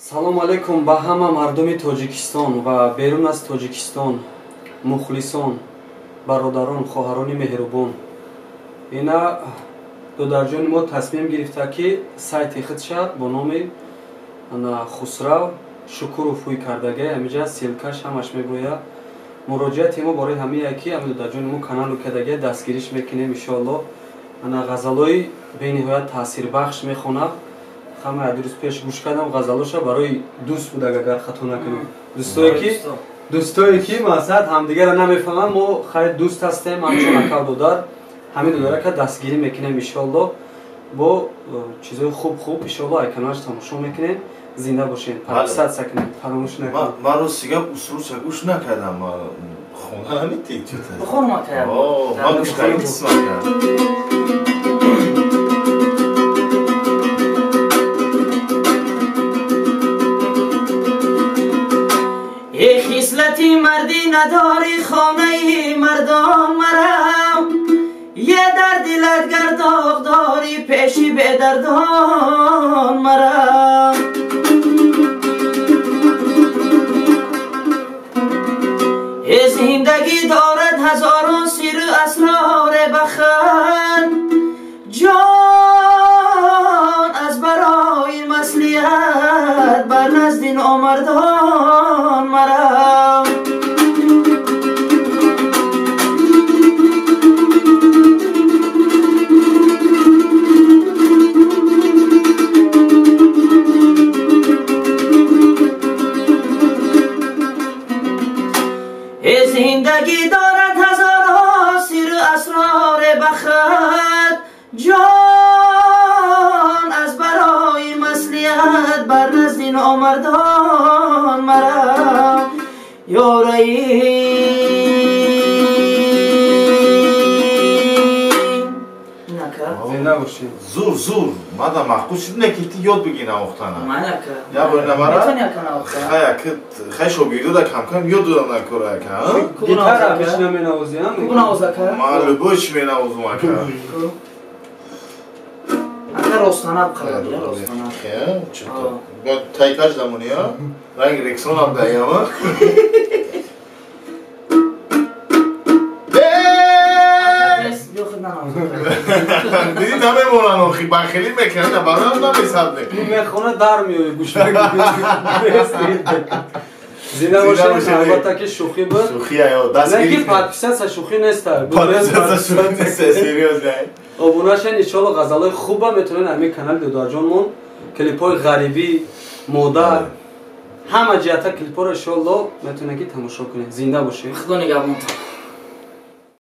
Салом алейкум ба ҳама мардуми Тоҷикистон ва берун аз Тоҷикистон, мухлисон, бародарон, хоҳарони меҳрубон. Ина додарҷони мо тасмим гирифта, ки сайти худша бо номи Хусрав Шукуров ҳуй кардагай. Ҳамиҷа ссылка ш ҳамаш мебояд. Муроҷиати мо барои ҳамие, ки ҳами додарҷони мо каналу кардагай, дастгириш мекунем иншоалло. Ана ғазалҳои бениҳоят таъсирбахш мехонад. Ҳама 2 рӯз пеш гӯш кардам ғазалоша, барои дӯст буд, агар хато накунам. Дӯстое ки масалан ҳамдигарро намефаҳманд, мо хайр дӯст ҳастем, ҳамчун акав додар. Ҳамин додарака дастгирӣ мекунем иншоалло бо чизои хуб хуб. Иншоалло ай каналаш тамошо мекунем. Зинда бошем, подписаться кунем, фаромӯш накунем. Ман рости гап усруса гӯш накардам, хона наметӣ. Бихонам, ака? Ман гӯш кардам, қисмат кардам. Эй хислати мардӣ надорӣ, хонаи мардон марав. Е дар дилат гар доғ дорӣ, пеши бедардон марав. Э зиндагӣ дорад ҳазорон сиру асроре бахат, ҷон аз барои маслиҳат бар назди номардон марав. Э зиндагӣ дорад ҳазорҳо сиру асроре бахат, ҷон аз барои маслиҳат бар назди номардон марав. Ёраи Зинда бошед. Зур, зур, мада маъқул шуд, не ки ти ёд бигӣ навохтана. Ман, ака. Я бор намара. Метавонӣ, ака, навохта? Хай, ака, хай, шогирдода кам-кам ёд додам накора, ака. Гитара бишина менавозӣ? Куб навоз, ака. Ман любой чи менавозум, ака. Ака, ростана бихара, ростана. Тайкаш дамони, ранги рексонам даяма. Диди, намемонанд охи, бахелӣ мекунанд, бароям намесабне. Мехона дар меои, гӯш. Зинда бошед. Албатта ки шӯхӣ буд. Шӯхӣ аё, дастгирӣ. Лекин подписаться шӯхӣ неста. Подписаться шӯхӣ неста, серьёзно. Обуна шен иншоалло, ғазалҳои хуба метавонед ҳамин канали додарҷонмон, клипҳои ғарибӣ, модар, ҳама ҷиҳата клипҳоро иншоалло метавонед ки тамошо кунед. Зинда бошед. Худо нигаҳбонтон.